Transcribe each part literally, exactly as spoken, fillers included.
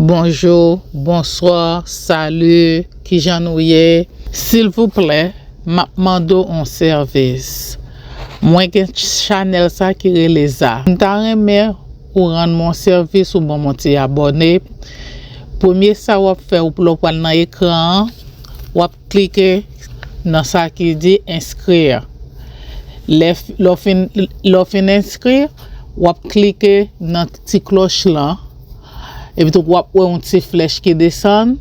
Bonjou, bonswa, sali, kijan nou ye? Silvouplè, m ap mande w yon sèvis. Mwen gen chanèl sa ki rele Za. M ta renmen ou rann mwen yon sèvis, ou ban m yon ti abòne. Premye sa w ap fè, ou lè w pral nan ekran an, w ap klike nan sa ki di enskri. Lè, lè w fin, lè w fin enskri, w ap klike nan ti klòch lan. Epi tou, w ap wè yon ti flèch ki desann.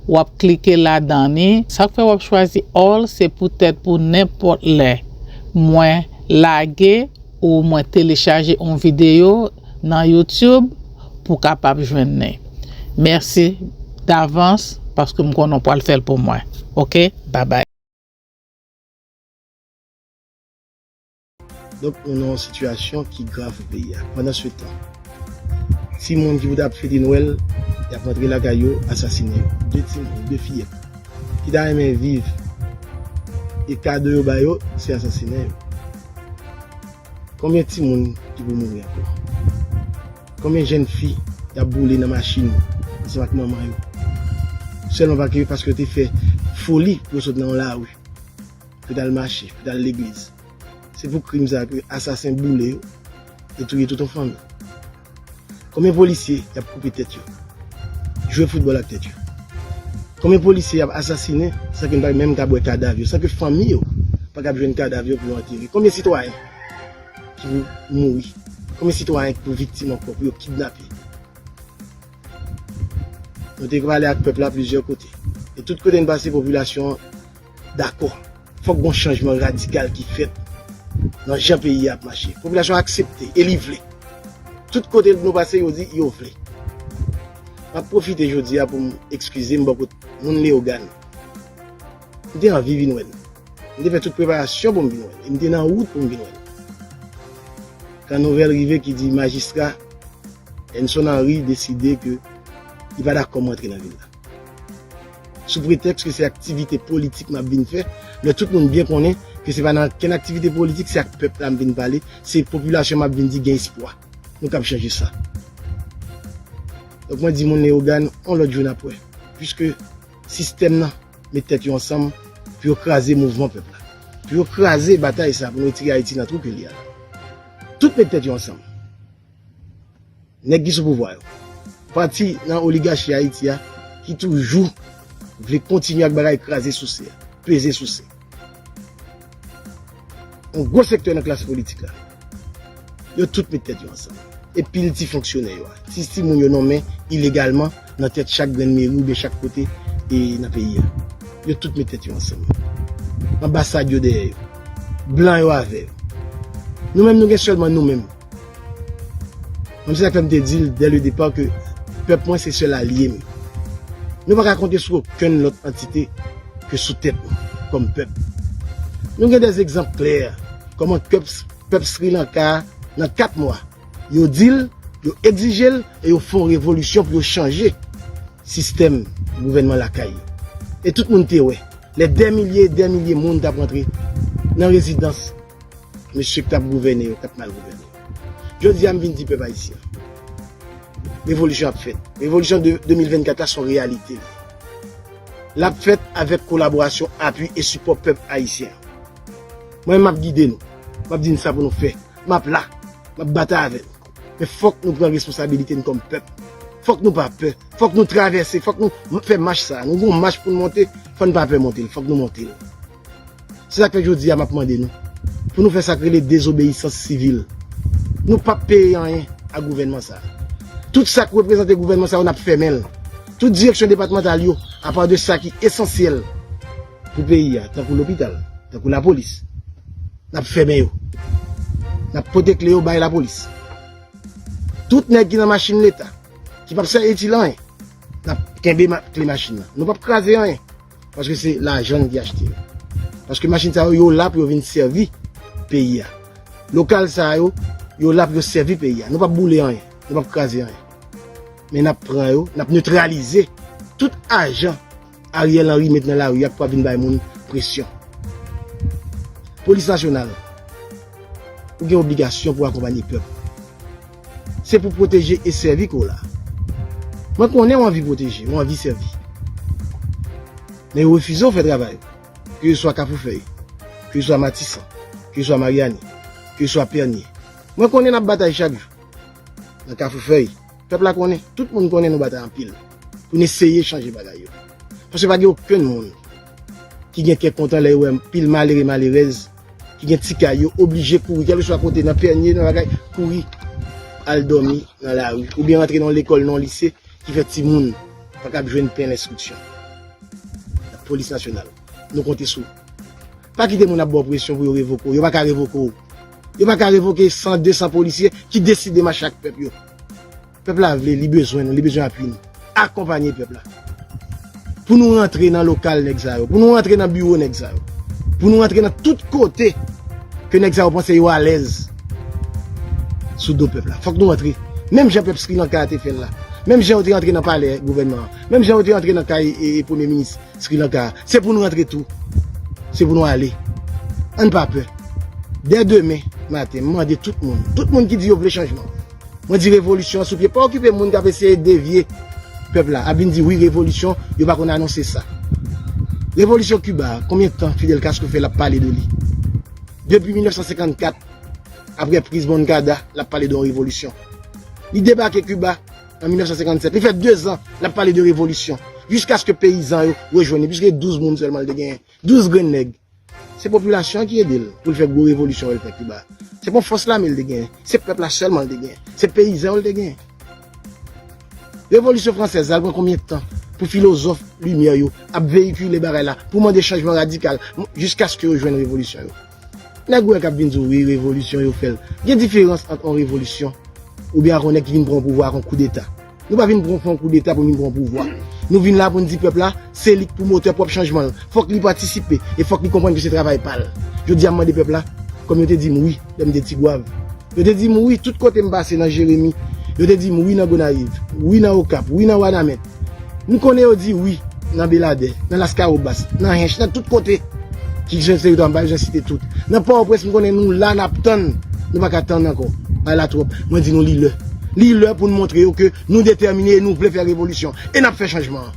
W ap klike ladan li. Sa k fè w ap chwazi all, se poutèt pou nenpòt lè mwen lage ou mwen telechaje yon videyo nan YouTube pou w kapab jwenn li. Mèsi davans paske m konnen w pral fè l pou mwen. Oke? Babay. Donk, nou nan yon sitiyasyon ki grav pou peyi a. Pandansetan, timoun ki pou t ap fete Nwèl, y ap rantre lakay yo, asasinen yo. De timoun, de fiyèt, ki ta renmen viv, e kado yo ba yo, se asasinen yo. Konbyen timoun ki pou mouri ankò? Konbyen jèn fi y ap boule nan machin ansanm ak manman yo? Sèlman pa ke, paske yo te fè foli pou yo sot nan yon lari, pou yo t al mache, pou yo t al legliz. Se pou krim sa ke asasen boule yo e touye tout yon fanmi. Konbyen polisye y ap koupe tèt yo? Jwe foutbòl ak tèt yo. Konbyen polisye y ap asasinen san ke n pa menm ka wè kadav yo, san ke fanmi yo pa kab jwenn kadav yo pou yo antere? Konbyen sitwayen ki pou mouri? Konbyen sitwayen ki pou viktim ankò pou yo kidnape? Nou te pale ak pèp la plizyè kote. E tout kote n pase, popilasyon an dakò. Fòk gon chanjman radikal ki fèt nan jan peyi a ap mache. Popilasyon an aksepte e li vle. Tout kote nou pase, yo di yo vle. M ap pwofite jodi a pou m ekskize m bò kot moun Leyogàn. M te anvi vin wè l. M te fè tout preparasyon pou m vin wè l. E m te nan wout pou m vin wè l. Kan nouvèl rive ki di majistra Enson Henry deside ke li pa dakò m rantre nan vil la. Sou pretèks ke se aktivite politik m ap vin fè, lè tout moun byen konnen ke se pa nan okenn aktivite politik, se ak pèp la m vin pale, se popilasyon m ap vin di gen espwa. Nou kab chanje sa. Donk mwen di moun Leyogàn, yon lòt jou n ap wè. Piske sistèm nan met tèt yo ansanm pou yo kraze mouvman pèp la. Pou yo kraze batay sa pou nou retire Ayiti nan twou ke li a la. Tout met tèt yo ansanm. Nèg ki sou pouvwa yo. Pati nan oligachi Ayiti a ki toujou vle kontinye ak bagay kraze souse a, peze souse. Yon gwo sektè nan klas politik la. Yo tout met tèt yo ansanm. E pil ti fonksyonè yo a. Ti, ti moun yo nonmen ilegalman nan tèt chak grenn meri oubyen chak kote e nan peyi a. Yo tout met tèt yo ansanm. Anbasad yo dèyè yo. Blan yo avè yo. Nou menm nou gen sèlman nou menm. Menm se sa k fè m te di l dès le départ ke pèp mwen se sèl alye m. Nou pa ka konte sou okenn lòt antite ke sou tèt nou kòm pèp. Nou gen dè egzanp klè kòman pèp, pèp Sri Lanka a, nan kat mwa, yo di l, yo egzije l e yo fè yon revolisyon pou yo chanje sistèm gouvènman lakay yo. E tout moun te wè, lè dè milye e dè milye moun t ap rantre nan rezidans mesye k t ap gouvène yo, k ap mal gouvène yo. Jodi a, m vin di pèp ayisyen an, revolisyon ap fèt. Revolisyon de de mil vennkat la se yon reyalite. L ap fèt avèk kolaborasyon, apui e sipò pèp ayisyen an. Mwen, m ap gide nou. M ap di n sa pou nou fè. M ap la. M ap batay avè nou. Men fòk nou pran responsabilite n kòm pèp. Fòk nou pa pè. Fòk nou travèse. Fòk nou m-, fè mach sa a. Nou gon mach pou n monte. Fò n pa pè monte l. Fòk nou monte l. Se sa k fè jodi a m ap mande nou pou nou fè sa k rele dezobeyisans sivil. Nou p ap peye anyen a gouvènman sa a. Tout sa k reprezante gouvènman sa yo, n ap fèmen l. Tout direksyon depatmantal yo, apa de sa ki esansyèl pou peyi a, tankou lopital, tankou lapolis, n ap fèmen yo. N ap pote kle yo bay lapolis. Tout nèg ki nan machin Leta, ki p ap sèvi itil anyen, n ap kenbe ma-, kle machin nan. Nou p ap kraze anyen. Paske se lajan n ki achte yo. Paske machin sa yo, yo la pou yo vin sèvi peyi a. Lokal sa yo, yo la pou yo sèvi peyi a. Nou p ap boule anyen. Nou p ap kraze anyen. Men n ap pran yo, n ap netralize tout ajan Ariel Henry met nan lari a k pral vin bay moun presyon. Polis nasyonal, ou gen obligasyon pou akonpanye pèp. Se pou pwoteje e sèvi ke w la. Mwen konnen w anvi pwoteje, w anvi sèvi. Men yo refize w fè travay ou. Ke se swa Kafou Fèy, ke se swa Matisan, ke se swa Maryani, ke se swa Pènye. Mwen konnen n ap batay chak jou. Nan Kafou Fèy, pèp la konnen, tout moun konnen nou batay anpil pou n eseye chanje bagay yo. Paske pa gen okenn moun ki gen kè kontan lè yo wè pil malere, malerèz ki gen ti kay yo oblije kouri, kèlkeswa kote, nan Pènye, nan bagay, kouri al dòmi nan lari, oubyen rantre nan yon lekòl, nan yon lise ki fè timoun pa kab jwenn pen lenstriksyon. Polis nasyonal, nou konte sou ou. Pa kite moun ap ba w presyon pou yo revoke w. Yo pa ka revoke w. Yo pa ka revoke san, de san polisye ki deside mache ak pèp yo. Pèp la vle, li bezwen nou, li bezwen apui nou. Akonpanye pèp la. Pou nou rantre nan lokal nèg sa yo, pou nou rantre nan biwo nèg sa yo, pou nou rantre nan tout kote ke nèg sa yo panse yo alèz sou do pèp la. Fòk nou rantre. Menm jan pèp Sri Lanka a te fè l la. Menm jan yo te rantre nan palè gouvènman an. Menm jan yo te rantre nan kay e, e premye minis Sri Lanka a. Se pou nou rantre tou. Se pou nou ale. Ann pa pè. Dè demen maten, m mande tout moun, tout moun ki di yo vle chanjman. Mwen di revolisyon an sou pye. Pa okipe moun k ap eseye devye pèp la, ap vin di wi revolisyon, yo pa konn anonse sa. Revolisyon Kiba a, konbyen tan Fidel Castro fè l ap pale de li? Depi mil nèf san senkannkat, apre priz Moncada, l ap pale de yon revolisyon. Li debake Kiba an mil nèf san senkannsèt. Li fè dezan, l ap pale de revolisyon. Jiskaske peyizan yo rejwenn li, piske douz moun sèlman l te genyen. Douz grenn nèg. Se popilasyon an ki ede l pou l fè gwo revolisyon yo l fè Kiba. Se pa yon fòs lame l te genyen. Se pèp la sèlman l te genyen. Se peyizan yo l te genyen. Revolisyon fransèz la, l pran konbyen tan pou filozòf limyè yo ap veyikile bagay la, pou mande chanjman radikal, m-, jiskaske yo jwenn revolisyon yo? Nèg ou wè k ap vin di w, wi, revolisyon yo fè l. Gen diferans ant yon revolisyon oubyen ak yon nèg ki vin pran yon pouvwa ak yon koudeta. Nou pa vin pran, fè yon koudeta pou n vin pran pouvwa. Nou vin la pou n di pèp la, se li k pwomotè pwòp chanjman l. Fòk li patisipe e fòk li konprann ke se travay pa l. Jodi a, m mande pèp la, kòm yo te di m wi lè m te Tigwav. Yo te di m wi tout kote m pase nan Jeremi. Yo te di m wi nan Gonayiv, wi nan Okap, wi nan Wanament. M konnen yo di wi nan Beladè, nan Laskawobas, nan Hench, nan tout kote ki se teritwa m, m pa bezwen site tout. Nan Pòtoprens, m konnen nou la, n ap tann. Nou pa ka tann ankò. Bagay la twòp. Mwen di nou li lè. Li lè pou n montre yo ke nou detèmine e nou vle fè revolisyon. E n ap fè chanjman an.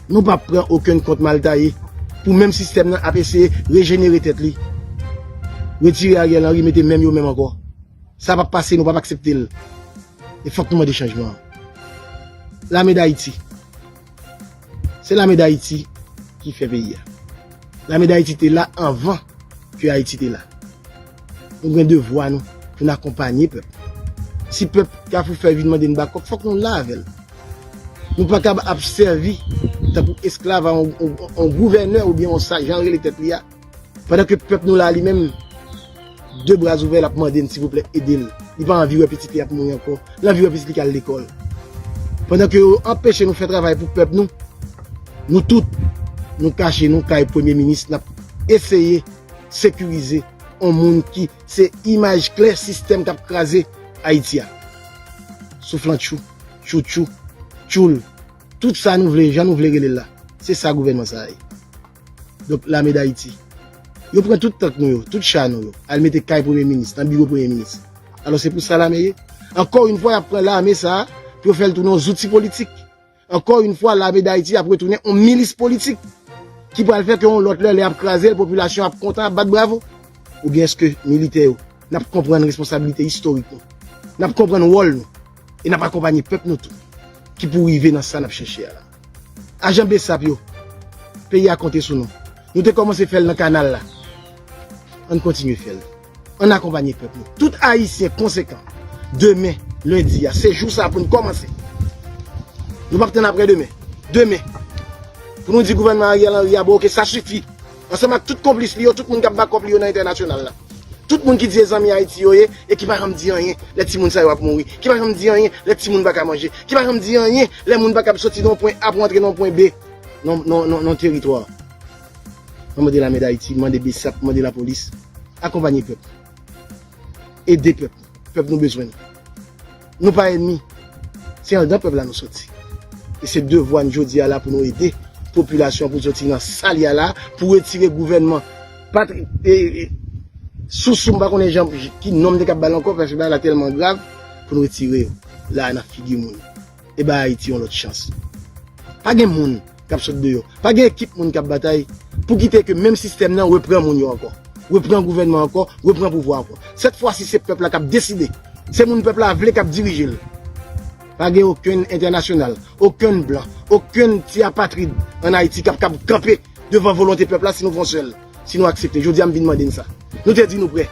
Nou p ap pran okenn kont mal taye pou menm sistèm nan ap eseye rejenere tèt li. Retire Ariel Henry, mete menm yo menm ankò. Sa p ap pase, nou p ap aksepte l. E fòk nou mande chanjman an. Lame Dayiti. Se Lame Dayiti ki fè peyi a. Lame Dayiti te la anvan ke Ayiti te la. Nou gen devwa nou pou n akonpanye pèp. Si pèp Kafou Fèy vin mande n bakòp, fòk nou la avè l. Nou pa kab ap sèvi tankou esklav a yon, yon, yon gouvènè oubyen yon sa, jan l rele tèt li a. Pandan ke pèp nou la, li menm, de bra ouvè, l ap mande n, silvouplè, ede l. Li pa anvi wè pitit li ap mouri ankò. Li anvi wè pitit li k al lekòl. Pandan ke yo anpeche nou fè travay pou pèp nou, nou tout, nou kache nou kay premye minis, n ap eseye sekirize yon moun ki se imaj klè sistèm k ap kraze Ayiti a. Souflantchou, tchoutchou, tchoul, tout sa nou vle, jan nou vle rele l la. Se sa gouvènman sa a ye. Donk, Lame Dayiti. Yo pran tout tank nou yo, tout cha nou yo, al mete kay premye minis, nan biwo premye minis. Alò, se pou sa lame ye. Ankò yon fwa, y ap pran lame sa a pou yo fè l tounen yon zouti politik. Ankò yon fwa, Lame Dayiti ap retounen yon milis politik ki pral fè ke yon lòt lè, lè y ap kraze l, popilasyon ap kontan, ap bat bravo. Oubyen èske militè yo, n ap konprann responsablite istorik nou? N ap konprann wòl nou? E n ap akonpanye pèp nou tou, ki pou rive nan sa n ap chèche a la. Ajan BSAP yo, peyi a konte sou nou. Nou te kòmanse fè l nan kanal la. Ann kontinye fè l. Ann akonpanye pèp nou. Tout Ayisyen konsekan, demen, lendi a, se jou sa a pou n kòmanse. Nou p ap tann apre demen. Demen. Pou nou di gouvènman Ariel Henry a, bon, oke, sa sifi. Ansanm ak tout konplis li yo, tout moun k ap bakòp li yo nan entènasyonal la. Tout moun ki di se zanmi Ayiti yo ye e ki pa janm di anyen lè timoun sa yo ap mouri, ki pa janm di anyen lè timoun pa ka manje, ki pa janm di anyen lè moun pa kab soti nan yon pwen A pou antre nan yon pwen B nan, nan, nan, nan teritwa. Mwen mande Lame Dayiti, mande BSAP, mande lapolis, akonpanye pèp. Ede pèp. Pèp nou bezwen nou. Nou pa ènmi. Se anndan pèp la nou soti. E se devwa n jodi a la pou nou ede popilasyon pou l soti nan sa l ye a la, pou retire gouvènman patri-, e, e, sousou, m pa konnen jan, ki non m te kab ba l ankò, paske bagay la tèlman grav, pou nou retire yo la nan figi moun. e bay Ayiti yon lòt chans. Pa gen moun k ap sot deyò. Pa gen ekip moun k ap batay pou kite ke menm sistèm nan repran moun yo ankò. Repran gouvènman ankò, repran pouvwa ankò. Sèt fwa si se pèp la k ap deside. Se moun pèp la vle k ap dirije l. Pa gen okenn entènasyonal, okenn blan, okenn ti apatrid ann Ayiti k ap kab kanpe devan volonte pèp la si nou fè yon sèl, si nou aksepte. Jodi a m vin mande n sa. Nou te di nou prè.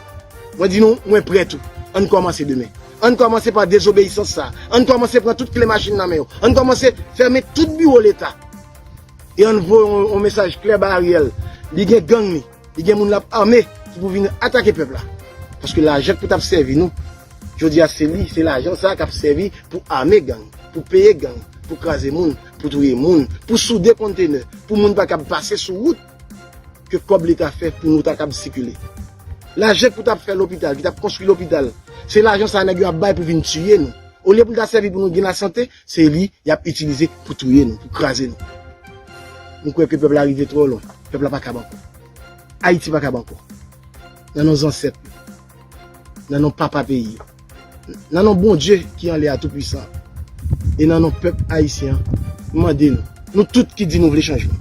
Mwen di nou, mwen prè tou. Ann kòmanse demen. Ann kòmanse pa dezobeyisans sa. Ann kòmanse pran tout kle machin nan men yo. Ann kòmanse fèmen tout biwo Leta. E ann voye yon, yon mesaj klè ba Ariel. Li gen gang li. Li gen moun l ap ame ki pou vin atake pèp la. Paske lajan k pou t ap sèvi nou, jodi a se li, se lajan sa k ap sèvi pou ame gang, pou peye gang, pou kraze moun, pou touye moun, pou soude kontenè, pou moun pa kab pase sou wout ke kòb Leta fè pou nou ta kab sikile. Lajan k pou t ap fè lopital, ki t ap konstwi lopital, se lajan sa nèg yo ap bay pou vin tiye nou. Olye pou l ta sèvi pou nou gen lasante, se li y ap itilize pou touye nou, pou kraze nou. Nou kwè ke pèp la rive twò lwen. Pèp la pa kab ankò. Ayiti pa kab ankò. Nan non zansèt yo. Nan non papa peyi yo. Nan non Bondye ki anlè a toupwisan. E nan non pèp ayisyen an, m mande nou, nou tout ki di nou vle chanjman,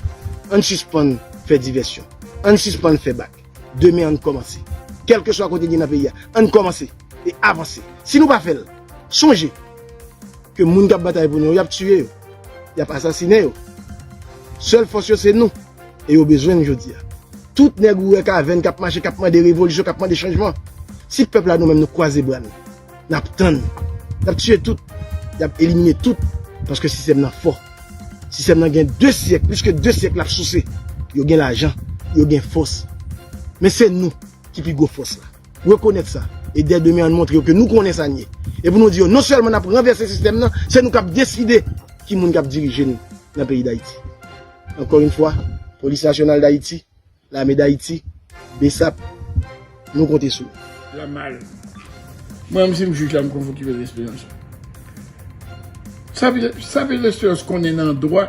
ann sispann fè divèsyon. Ann sispann fè bak. Demen ann kòmanse. Kèlkeswa kote n ye nan peyi a, ann kòmanse e avanse. Si nou pa fè l, sonje ke moun k ap batay pou nou yo, y ap tiye yo, y ap asasinen yo. Sèl fòs yo se nou, e yo bezwen n jodi a. Tout nèg ou wè kavèn k ap mache, k ap mande revolisyon, k ap mande chanjman. Si pèp la nou menm nou kwaze bra n, n ap tann. Y ap tiye tout. Y ap elimine tout. Paske sistèm nan fò. Sistèm nan gen de syèk, plis ke de syèk l ap souse. Yo gen lajan, yo gen fòs. Men se nou ki pi gwo fòs la. Rekonèt sa. E dè demen, ann montre yo ke nou konnen sa n ye. E pou nou di yo, non sèlman n ap ranvèse sistèm nan, se nou k ap deside ki moun k ap dirije n nan peyi Dayiti. Ankò yon fwa, Polis Nasyonal Dayiti, Lame Dayiti, BSAP, nou konte sou nou. La mal. Mwen menm si m jij la, m konvoke Pierre Esperance. Sa Pierre, sa Pierre Esperance konnen nan dwa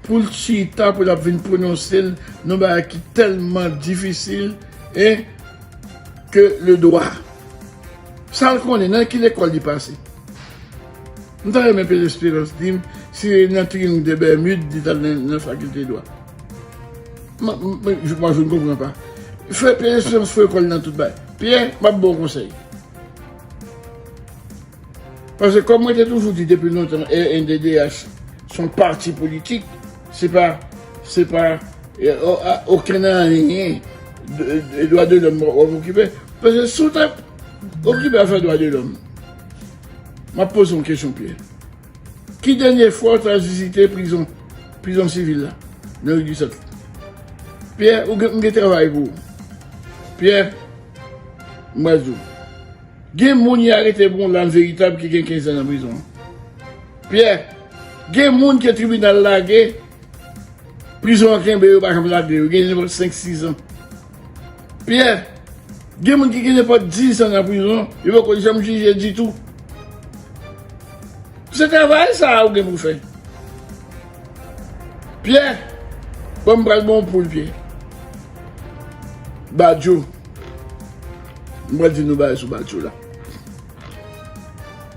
pou l chita, pou l ap vin pwononse l nan bagay ki tèlman difisil, e ke le dwa. Sa l konnen, nan ki lekòl li pase? M ta renmen Pierre Esperance di m si se nan Triangle des Bermudes li t al nan, nan fakilte dwa. Mwen, mwen, mwen, je, mwen, je ne comprends pas. Fè Pierre Esperance fè lekòl nan tout bagay. Pierre, m ap ba w konsèy. Paske kòm mwen te toujou di depi lontan, R N D D H se yon pati politik, se pa, se pa, e, o, a, okenn anyen de, de dwa de lòm w ap okipe. Paske si w t ap okipe afè dwa de lòm, m ap poze yon kesyon, Pierre. Ki dènye fwa w t al vizite prizon, prizon sivil la, nan ri di Sant? Pierre, ou gen, m gen travay pou ou. Pierre, m pral di w. Gen moun y arete pou yon lam veritab ki gen kenz zan nan prizon. Pierre, gen moun ke tribinal lage, prizon an kenbe yo, pa janm lage yo, gen nenpòt senk, sis zan. Pierre, gen moun ki gen nenpòt dis zan nan prizon, yo poko janm jije ditou. Se travay sa a ou gen pou fè. Pierre, bon, m pral ba w poul, Pierre. Badio. M pral di nou bagay sou Badio la.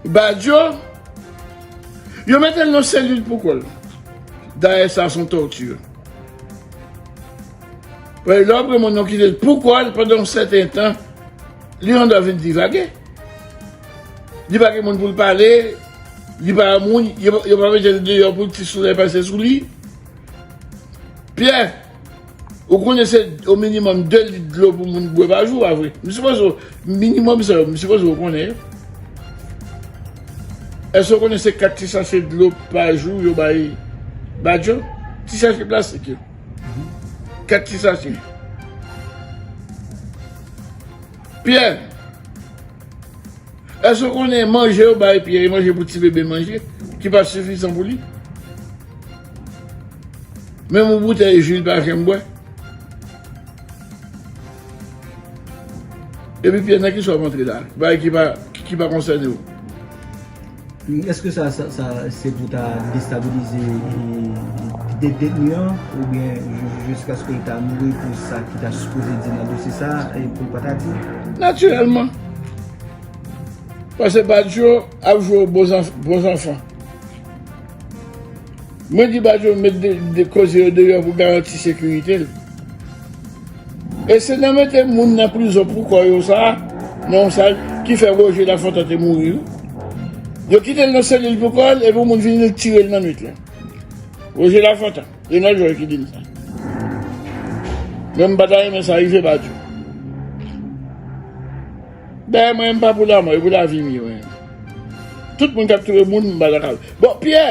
Badio, yo mete l nan selil pou kò l. Dayè sa se yon tòti. Paske lè w pran moun nan kite l pou kò l pandan yon sèten tan, li gen dwa vin divage. Li pa gen moun pou l pale, li pa gen moun, yo, yo pa mete l deyò pou ti solèy pase sou li. Pierre, ou konnen se o minimòm de lit dlo pou moun bwè pa jou, pa vre? M sipoze, minimòm sa yo, m sipoze ou konnen yo. Èske ou konnen se kat ti sachè dlo pa jou yo bay Badio? Ti sachè plastik yo. Kat ti sachè. Pierre, èske ou konnen manje yo bay Pierre, e manje pou ti bebe manje, ki pa sifizan pou li? Menm yon boutèy ji, li pa janm bwè. Epi Pierre, nan ki sa w ap antre la? Bagay ki pa, ki pa konsène w. Èske sa, sa, sa se pou ta destabilize, e, de, detni an, oubyen ju-, jiskaske li ta mouri pou sa ki ta sipoze di nan dosye sa, e pou l pa ta di? Natirèlman. Paske Badio ap jwe bon zanf-, bon zanfan. Mwen di Badio met de, de koze yo deyò pou garanti sekirite l. E se nan mete moun nan prizon pou kò yo sa, nan yon sal ki fè Roger Lafontant te mouri, wi. Yo kite l nan selil pou kò l, epi yon moun vini l tire l nan nwit la. Roger Lafontant, Renold Georges ki di m sa. Men m pa ta renmen sa rive Badio. Dayè, mwen, m pa pou lanmò, e pou lavi m ye, mwen. Tout moun k ap touye moun, m pa dakò. Bon, Pyè,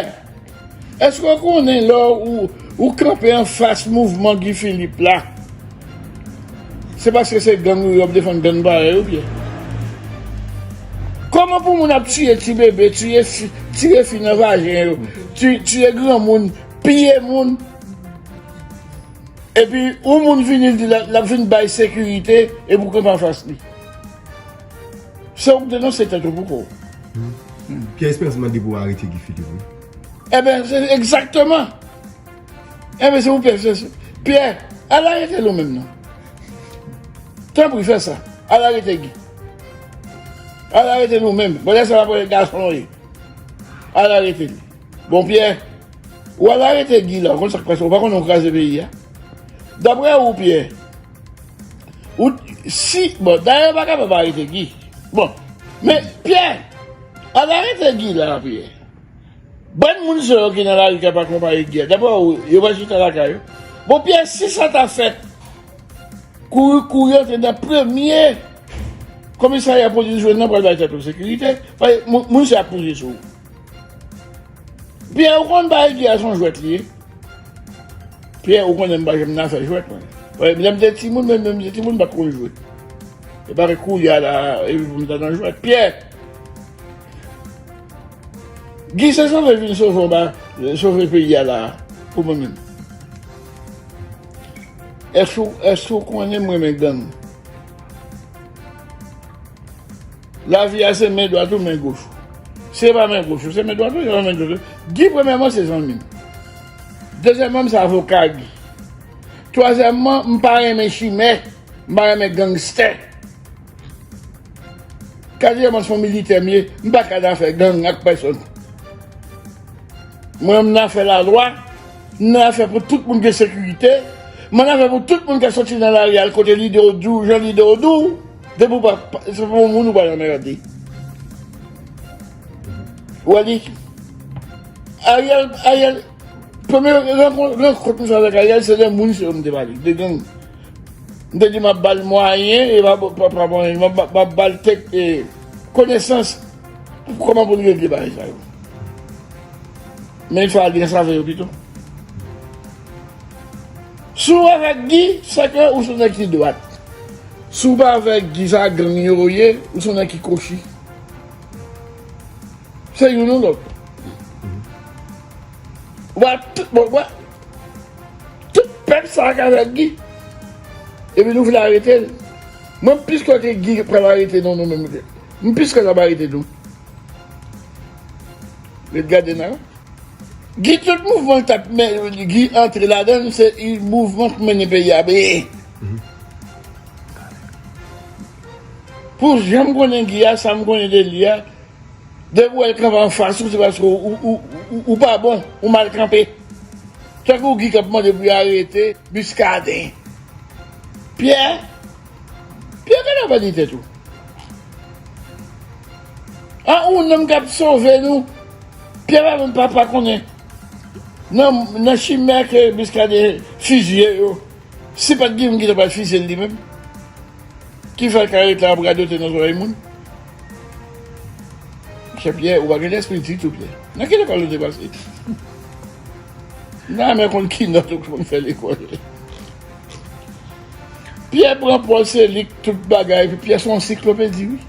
èske w konnen lè w, ou kanpe anfas mouvman Guy Philippe la, se paske se gang ou ye, w ap defann gang parèy ou, Pyè? Kòman pou moun ap tiye ti bebe, tiye fi, tire fi nan vajen yo, ti-, tiye granmoun, piye moun, epi yon moun vini, l di l ap, l ap vin bay sekirite, epi w kanpe anfas li? Se ou k denonse tèt ou pou kò w. Pierre Espérance mande pou arete Guy Philippe, wi. Enben, se egzakteman. Enben, se pou Pierre, se, se, Pierre, al arete l ou menm non. Tanpri, fè sa. Al arete Guy. Al arete l ou menm. Bon, lè sa va premye gason w ye. Al arete li. Bon, Pierre, ou al arete Guy la, ou konn sa k pase, ou pa konnen ou kraze peyi a. Daprè ou, Pierre, ou, si, bon, dayè, ou pa kapab arete Guy. Bon, men, Pierre, al arete Guy la, Pierre. Bann moun sa yo ki nan lari k ap akonpaye Guy a, daprè ou, yo pral chita lakay yo? Bon, Pierre, si sa ta fèt, kouri, kouri antre nan premye komisarya polis jwenn nan, pral bay tèt ou sekirite, paske moun, moun sa ap pouse sou ou. Pierre, ou konn bagay Guy a se yon jwèt li ye? Pierre, ou konnen m pa janm nan fè jwèt, mwen. Lè m te timoun, menm lè m te timoun, m pa t konn jwe. E pa kounye a la, epi pou m ta nan jwèt. Pierre! Guy se sove vin sove anba, sove peyi a la, pou mwen menm. Èske, èske w konnen m renmen gang? Lavi a se men dwat ou, men goch ou. Si se pa men goch ou, se men dwat ou, se pa men dwat ou. Guy, premyèman, se zanmi m. Dezyèmman, m se avoka Guy. Twazyèmman, m pa renmen chimè, m pa renmen gangstè. Katriyèmman, se yon militè m ye, m pa ka nan afè gang ak pèsonn. Mwen, m nan afè lalwa, m nan afè pou tout moun gen sekirite, m nan afè pou tout moun ka soti nan lari al kote lide w di w, jan lide w di w, depi w pa, pa, se pa yon moun ou pa nan merde. Ou wè li? Ariel, Ariel, premye rankont, rankont m fè avèk Ariel, se de moun se yo m te pale, de gang. M te di m ap ba l mwayen, e pa, pa, pa mwayen, m ap, m ap ba l tek, e, konesans, pou kòman pou l regle bagay sa yo. Men l fè alyans avè yo pito. Si w avèk Guy, se ke ou se yon nèg ki dwat. Si w pa avèk Guy, sa gang yo ye, ou se yon nèg ki kochi. Se youn ou lòt. Ou pa tout, bon, ou pa, tout pèp sa a k avèk Guy. Epi nou vle arete l. Mwen, m plis kwè ke Guy pral arete nou, nou menm. M plis kwè l ap arete nou. Ret gade nan. Guy, tout mouvman l t ap men, Guy antre ladan l, se mouvman k mennen peyi a byen. Pou jan m konnen Guy a, sa m konnen de li a, depi w wè l kanpe anfas ou, se paske ou, ou, ou, ou, ou pa bon, ou mal kanpe. Tankou Guy k ap mande pou yo arete Muscadin. Pierre, Pierre, gade w pèdi tèt ou. An ou menm k ap sove nou, Pierre pa menm pa, pa konnen. Nan, nan chimè ke Muscadin fizye yo, si pa t gen moun ki ta pral fizye l li menm, ki fè l ka rete ap radote nan zòrèy moun? Monchè Pierre, ou pa gen lespri ditou, Pierre. Nan ki lekòl ou te pase? Nan men konn ki nòt ou konn fè lekòl. Pyè pran Pòl Selik tout bagay, epi Pyè se yon ansiklopedi, wi.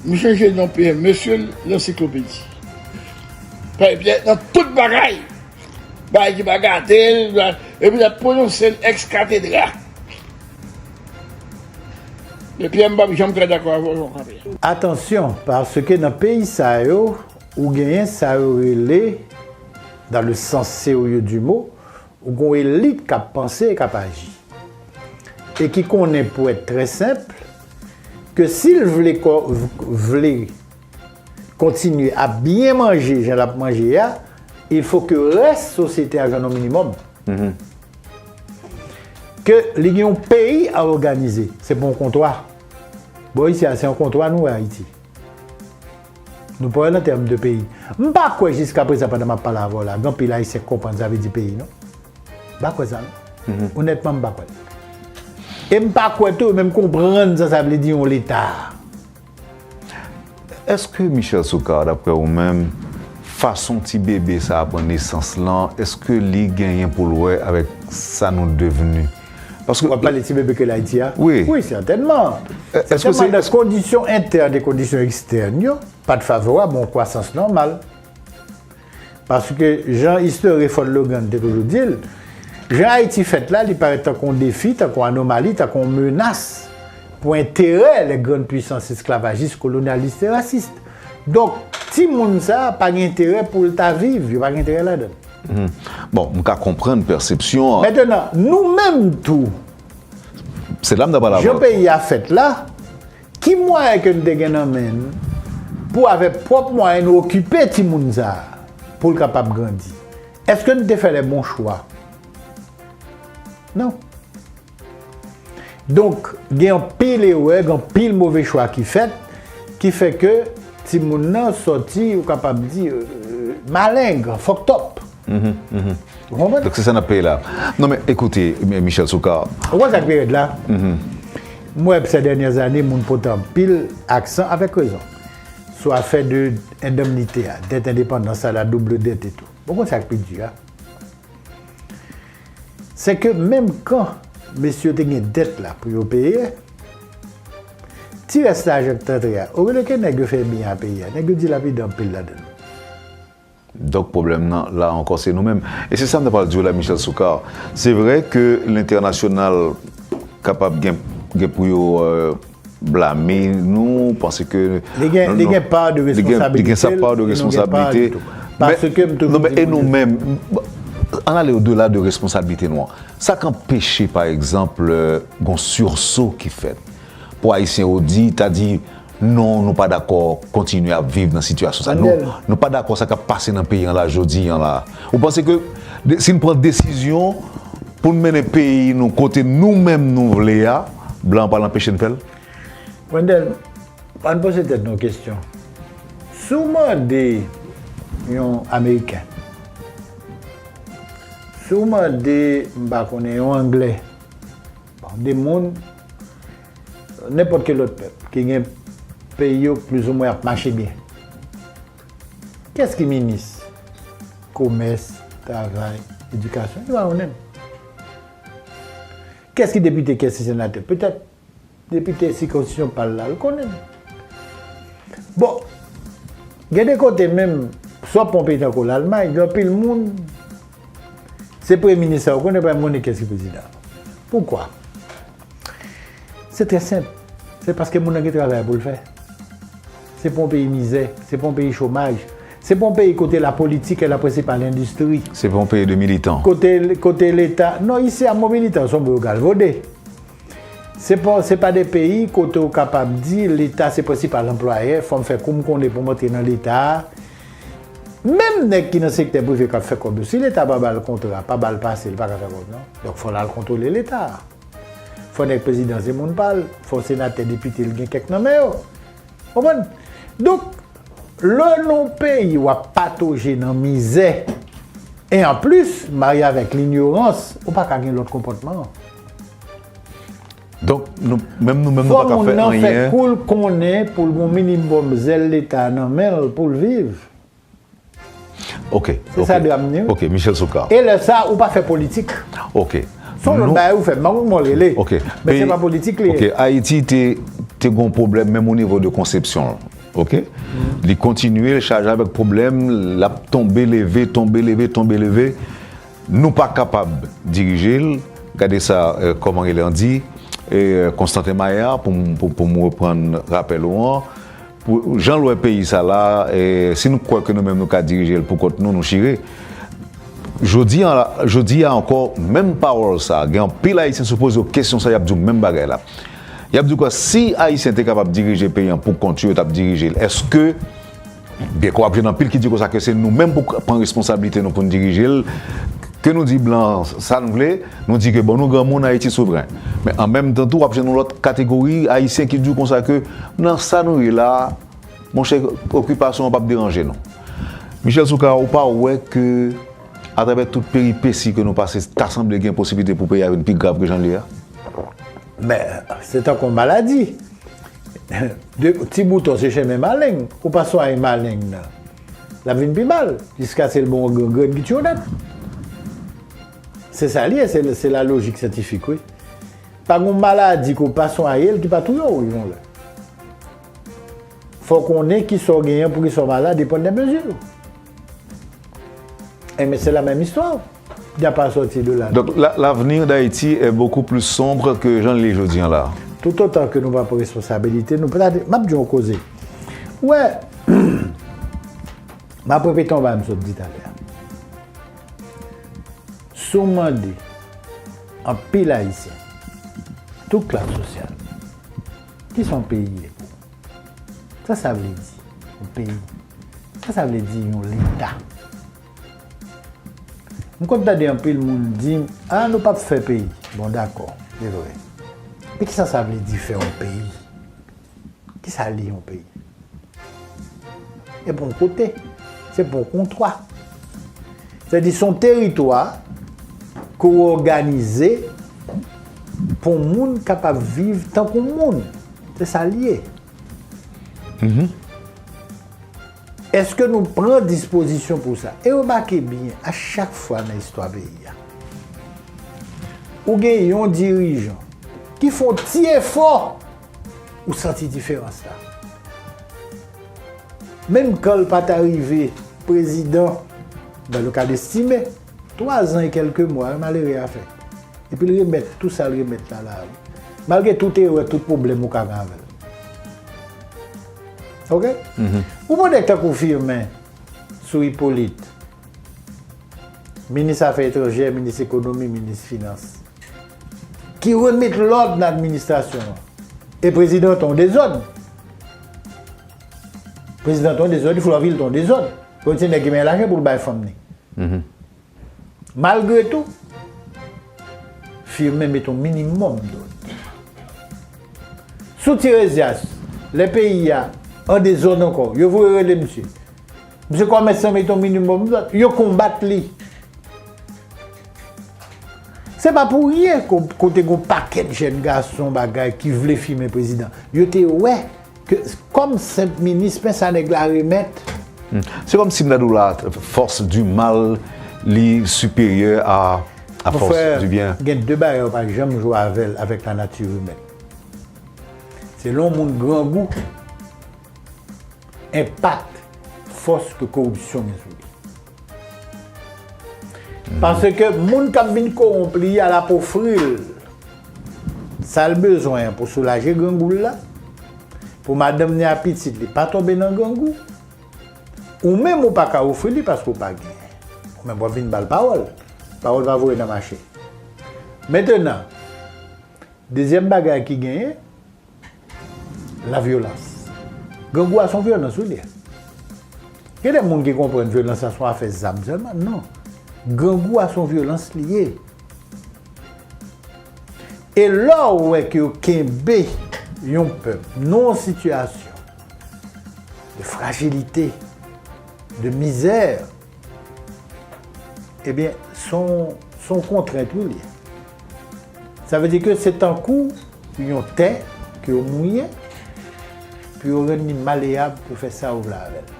M chanje non Pyè, mesye lansiklopedi. Pyè nan tout bagay. Bagay ki pa gate l, epi l ap pwononse l ex cathedra. Men Pyè, m p ap janm ka dakò avè w jan w kanpe a. Atansyon, paske nan peyi sa yo, ou genyen sa yo rele, dans le sens sérieux du mot, ou gen yon elit k ap panse e k ap aji. E ki konnen, pou èt trè senp, ke si l vle, vle kontinye ap byen manje jan l ap manje a, il faut que rès sosyete a jwenn yon minimòm. Ke li gen yon peyi a òganize. Se pa yon kontwa. Bò isi a, se yon kontwa nou wè Ayiti. Nou pa wè l an tèm de peyi. M pa kwè jiska prezan pandan m ap pale avè w la, gen anpil Ayisyen k konprann sa vle di peyi, non. M pa kwè sa, non. Onètman, m pa kwè l. E m pa kwè tou yo menm konprann sa sa vle di yon leta. Èske Michel Soukar, daprè ou menm, fason ti bebe sa a pran nesans lan, èske li genyen pou l wè avèk sa nou devni? Paske W ap pale ti bebe ke l Ayiti a? Wi. Wi, sètènman. Èske Sètènman, se nan kondisyon entèn e kondisyon ekstèn yo, pa t favorab a yon kwasans nòmal. Paske, jan Historien Ford Logan te toujou di l, jan Ayiti fèt la, li parèt tankou yon defi, tankou yon anomali, tankou yon menas pou enterè lè grann pwisans esklavajis, kolonyalis e rasis. Donk, timoun sa a pa gen enterè pou l ta viv, yo pa gen enterè ladan l. Bon, m ka konprann pèsepsyon an. Mentenan, nou menm tou, Se la m ta pral jan avè w. Peyi a fèt la, ki mwayen ke n te gen nan men n pou avèk pwòp mwayen nou okipe timoun sa a pou l kapab grandi? Èske n te fè lè bon chwa? Non. Donk, gen anpil erè, gen anpil move chwa ki fèt, ki fè ke timoun nan sòti, ou kapab di, euh, maleng, fucked up. Ou konprann? Donk se sa n ap peye la. Non men ekoute, Michel Soukar. Ou konn sa k pi rèd la? M wè se dènyè zane, moun pote anpil aksan, avèk rezon, sou afè de endemnite a, dèt endepandans la, la double dette et tout. Ou konn sa k pi di a? Se ke menm kan mesye yo te gen dèt la pou yo peye, ti rès lajan k t antre a, olye ke nèg yo fè byen a peyi a, nèg yo dilapide anpil ladan l. Donk pwoblèm nan la ankò se nou menm. E se sa m ta pral di w la, Michel Soukar. Se vre ke lentènasyonal kapab gen, gen pou yo euh, blame nou, panse ke Li gen, li gen pa de li gen, li gen sa responsablite. pa de Li gen pa responsablite. de tou. Paske m toujou Non, men di e nou moun yo menm, ann ale odela de responsablite nou an. Sa k anpeche, pa egzanp, euh, gon sursaut ki fèt pou Ayisyen yo di, ta di, non, nou pa dakò kontinye ap viv nan sitiyasyon sa. Nou, Andel. Nou pa dakò sa k ap pase nan peyi an la jodi an la. Ou panse ke de- si n pran desizyon pou n mennen peyi nou kote nou menm nou vle a, blan an pral anpeche n fè l? Wendel, ann poze tèt nou kesyon. Si w mande yon Ameriken, si w mande, m pa konnen, yon Anglè, bon, de moun, nenpòt ki lòt pèp, ki gen peyi yo plizoumwen ap mache byen. Kiyès ki minis komès, travay, edikasyon? Li pa konnen. Kiyès ki depite, kiyès ki senatè? Petèt depite sikonskripsyon pa l la, l konnen. Bon, gen de kote menm, si w ap pran yon peyi tankou Lalmay, gen anpil moun, se premye minis sa yo konnen, pa menm konnen kiyès ki prezidan. Poukwa? Se trè senp. Se paske moun nan gen travay pou l fè. Se pa yon peyi mizè, se pa yon peyi chomaj. Se pa yon peyi kote la politique est la principale industrie. Se pa yon peyi de militan. Kote, kote Leta, non, isi a mo militan, se yon mo yo galvode. Se pa, se pa de peyi kote ou kapab di Leta se prensipal anplwayè, fò m fè kou m konnen pou m antre nan Leta a. Menm nèg ki nan sektè prive k ap fè kòb yo, si Leta pa ba l kontra, pa ba l pase, li pa ka fè kòb non. Donk fò l al kontwole Leta a. Fò nèg prezidan se moun pa l, fò senatè, depite l gen kèk nan men yo. Konprann? Donk, lè nan yon peyi w ap patoje nan mizè, e anplis, marye avèk linyorans, ou pa ka gen lòt konpòtman. Donk, nou, menm nou menm nou Fò pa ka moun fè nan fè anyen. Kou l konnen pou l gen yon minimòm zèl Leta nan men l pou l viv. Ok. Se sa dram li, wi. Ok, Michel Soukar. E lè sa, ou pa fè politik. Ok. Se yon lòt bagay ou fè, m pa konn kòman w rele. Ok. Men se pa politik li ye. Ok, Ayiti te, te gon pwoblèm menm o nivo de konsepsyon l. Ok? Li kontinye, l chaje avèk pwoblèm, l ap tonbe, leve, tonbe, leve, tonbe, leve. Nou pa kapab dirije l. Gade sa, euh, kòman rele an di, euh, Constantin Maillard, pou m, pou, pou m reprann rapèl ou an. Pou, jan l wè peyi sa la, e, si nou kwè ke nou menm nou ka dirije l pou kont nou, nou chire. Jodi a, jodi a ankò, menm pawòl sa, gen anpil Ayisyen si w poze yo kesyon sa, y ap di w menm bagay la. Y ap di w kwa, si Ayisyen te kapab dirije peyi an pou kont yo, yo t ap dirije l. Èske Byen ke w ap jwenn anpil ki di konsa ke se nou menm pou pran responsablite nou pou n dirije l. Ke nou di blan sa n vle, nou di ke bon nou granmoun Ayiti souvren. Men an menm tan tou w ap jwenn yon lòt kategori Ayisyen ki di w konsa ke nan sa nou ye la, monchè, okipasyon an p ap deranje nou. Michel Soukara, ou pa wè ke atravè tout peripesi ke nou pase, ta sanble gen posiblite pou peyi a vin pi grav ke jan l ye a? Men, se tankou yon maladi. De, ti bouton se chemen maleng. Ou pa swaye maleng nan, l ap vin pi mal, jiskaske l ba w yon gangrenn ki tiye w nèt. Se sa l ye, se, se la lojik syantifik, wi. Pa gen yon maladi ke w pa swaye l ki pa touye w yon lè. Fò w konnen kisa w genyen, poukisa w malad, e pran de mezi. Enben, se la menm istwa. Il n'y a pas à sortir de là. Donc, la- l'avenir d'Haïti est beaucoup plus sombre que jan l ye jodi an la. Tout otan ke nou pa pran responsabilite nou, petèt, m ap di yon koze. Ou wè, m ap repete yon bagay m sot di talè a. Si w mande anpil Ayisyen, tout klas sosyal, kisa yon peyi ye pou ou? Sa sa vle di, yon peyi? Sa sa vle di, yon leta? M konn tande anpil moun di m, a, nou p ap fè peyi. Bon, dakò, se vre. Men kisa sa vle di fè yon peyi? Kisa li yon peyi? Se pa yon kote, se pa yon kontwa. Sètadi se yon teritwa ke w òganize pou moun kapab viv tankou moun. Se sa l ye. Èske nou pran dispozisyon pou sa? E remake byen, a chak fwa nan istwa peyi a, ou gen yon dirijan ki fè yon ti efò, ou santi diferans la. Menm kan l pa ta rive prezidan, dans le cas estimé, twa zan e kèlke mwa, malere a fè. Epi l remèt tou sa l remèt la la. Malgre tout erè, tout pwoblèm ou ka gen avè l. Oke? Ou pran nèg tankou Firmin sou Hyppolite, minis afè etranjè, minis ekonomi, minis finans, ki remèt lòd nan administrasyon an. E prezidan an te yon dezòd. Prezidan an te yon dezòd, Flòvil te yon dezòd. Bon, se nèg ki gen lajan pou l bay fanm li. Malgre tou, Firmin mete yon minimòm dòd. Sou Tiresias, lè peyi a an dezòd ankò, yo voye rele misye. Misye kòmanse mete yon minimòm dòd, yo konbat li. Se pa pou ryen ko- kote gen yon pakèt jèn gason bagay ki vle Firmin prezidan. Yo te wè ke kòm senp minis, men sa nèg la remèt. Se kòmsi m ta di w la, force du mal li siperyè a, a force du bien. Gen de bagay ou pa janm jwe avè l, avèk la nature humaine. Se lè yon moun grangou, enpak fòs ke koripsyon gen sou li. Paske moun k ap vin kowonp li a, l ap ofri l sa l bezwen an pou soulaje grangou l la, pou madanm ni a pitit li pa tonbe nan grangou, ou menm ou pa ka ofri li paske ou pa genyen. Ou menm w ap vin ba l pawòl. Pawòl pa voye nan mache. Mentenan, dezyèm bagay ki genyen, lavyolans. Grangou a se yon vyolans wi li ye. Gen de moun ki konprann vyolans la se yon afè zam sèlman. Non. Grangou a se yon vyolans li ye. E lè w wè ke yo kenbe yon pèp nan yon sitiyasyon de frajilite, de mizè, ebyen, se yon, se yon kontrent wi li ye. Sa vle di ke se tankou yon tè ke yo mouye, pou yo rann li maleyab pou fè sa yo vle avè l.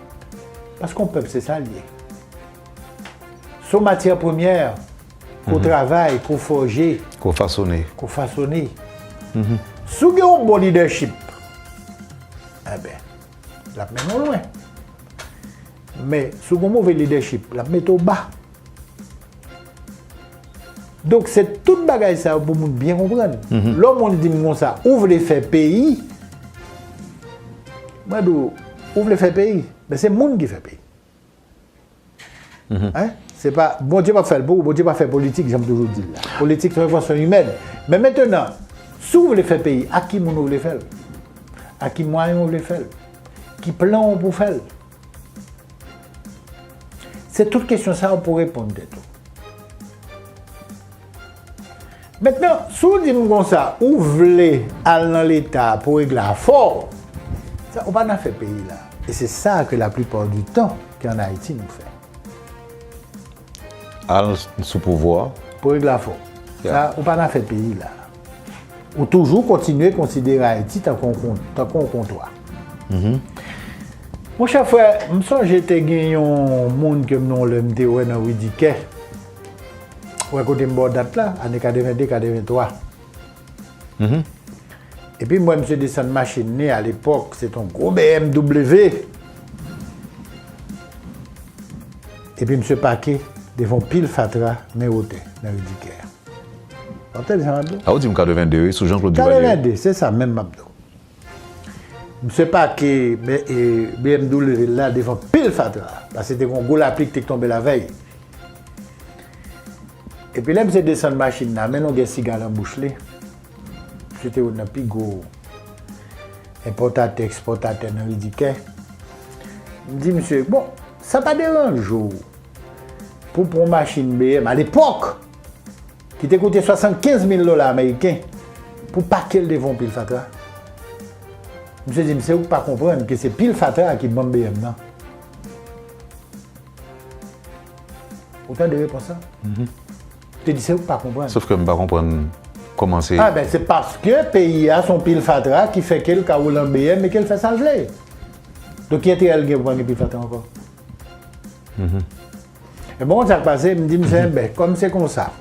Paske yon pèp, se sa l ye. Se yon matyè premyè ke w travay, ke w fòje, ke w fasone. Si w gen yon bon lidèchip, enben, l ap mennen w lwen. Men, si w gen yon move lidèchip, l ap mete w ba. Donk, se tout bagay sa yo pou moun byen konprann. Lè yon moun di m konsa, ou vle fè peyi, mwen di w, ou vle fè peyi, men se moun ki fè peyi. Hein? Se pa, Bondye p ap fè l pou ou, Bondye pa fè politik, jan m toujou di l la. Politik se yon envansyon imèn. Men mentenan, si w vle fè peyi, ak ki moun ou vle fè l? Ak ki mwayen ou vle fè l? Ki plan w pou fè l? Se tout kesyon sa yo pou reponn tèt ou. Mentnan, si w di m konsa, ou vle al nan Leta pou regle afè w, sa, ou pa nan afè peyi la. E se sa ke la plupart du temps ke an Ayiti nou fè. Al sou pouvwa. Pou regle afè w. Sa, ou pa nan afè peyi la. Ou toujou kontinye konsidere Ayiti tankou yon kon- tankou yon kontwa. Monchè frè, m sonje te gen yon moun ke m nan yon lè m te wè nan Ri Dikè. Ou wè kote m ba w dat la, ane katreven de, katreven twa. Epi m wè misye desann machin li alepòk, se t on gwo B M W. Epi misye pake devan yon pil fatra men wotè nan Ri Dikè a. W ap tande sa m ap di w? A ou di m katreven de wi, sou Jean Claude Duvalier. Katreven de, se sa menm m ap di w. Misye pake B M W l la devan pil fatra, paske te gen yon gwo lapli ki te tonbe lavèy. Epi lè misye desann machin nan, men longè siga nan bouch li. Misye te youn nan pi gwo enpòtatè, ekspòtatè nan Ri Dikè. M di misye, bon, sa pa deranje w pou pran yon machin B M alepòk ki te koute swasannkenz mil dola ameriken pou pake l devan yon pil fatra. Misye di m, se ou k pa konprann ke se pil fatra ki ban m B M nan. Ou tande repons lan? Te di se ou k pa konprann. Sof ke m pa konprann kòman se. Ah ben, se paske peyi a se yon pil fatra ki fè ke l ka woule an B M e ke l fè sa l vle. Donk ki enterè l gen pou pa gen pil fatra ankò? E bon, sa k pase, m di misye, ben, kòm se konsa,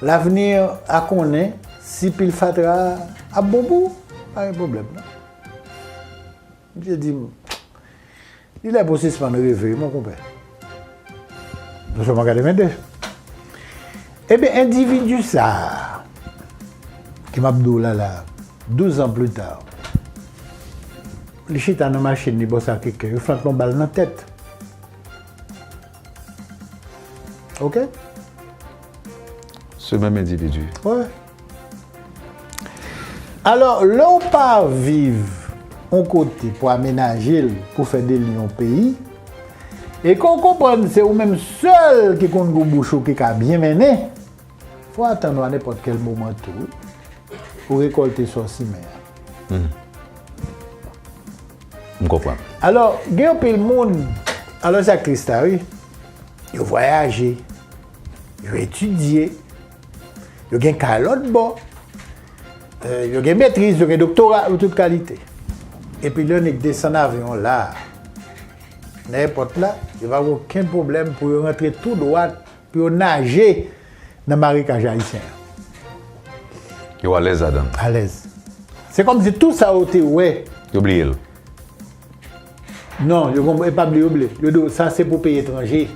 lavni a konnen si pil fatra a ap bon pou ou, pa gen pwoblèm non. Misye di m, li lè pou w sispann reve wi mon konpè. Nou sòlman katreven de. Ebyen endividi sa a ke m ap di w la la, douz an pli ta, li chita nan machin li bò Sacré-Cœur, yo flanke l yon bal nan tèt. Ok? Se menm endividi. Wi. Alò, lè w pa viv yon kote pou amenaje l, pou fè de li yon peyi, e ke w konprann se ou menm sèl ki konn gou bouch ou ki ka byen mennen, fò w atann ou a nenpòt kèl moman tou, ou rekòlte sa w simen an. M konprann. Alò, gen yon pil moun, alò sa k tris la wi, yo vwayaje, yo etidye, yo gen kay lòt bò, euh, yo gen metriz, yo gen doktora, yo tout kalite. Epi lè nèg desann avyon la, nan èpòt la, yo pa gen okenn pwoblèm pou yo rantre tou dwat pou yo naje nan marekaj ayisyen an. Yo alèz ladan l. Alèz. Se kòmsi tout sa yo te wè. Yo bliye l. Non, yo konprann, e pa bliye yo bliye. Yo di w sa se pou peyi etranje.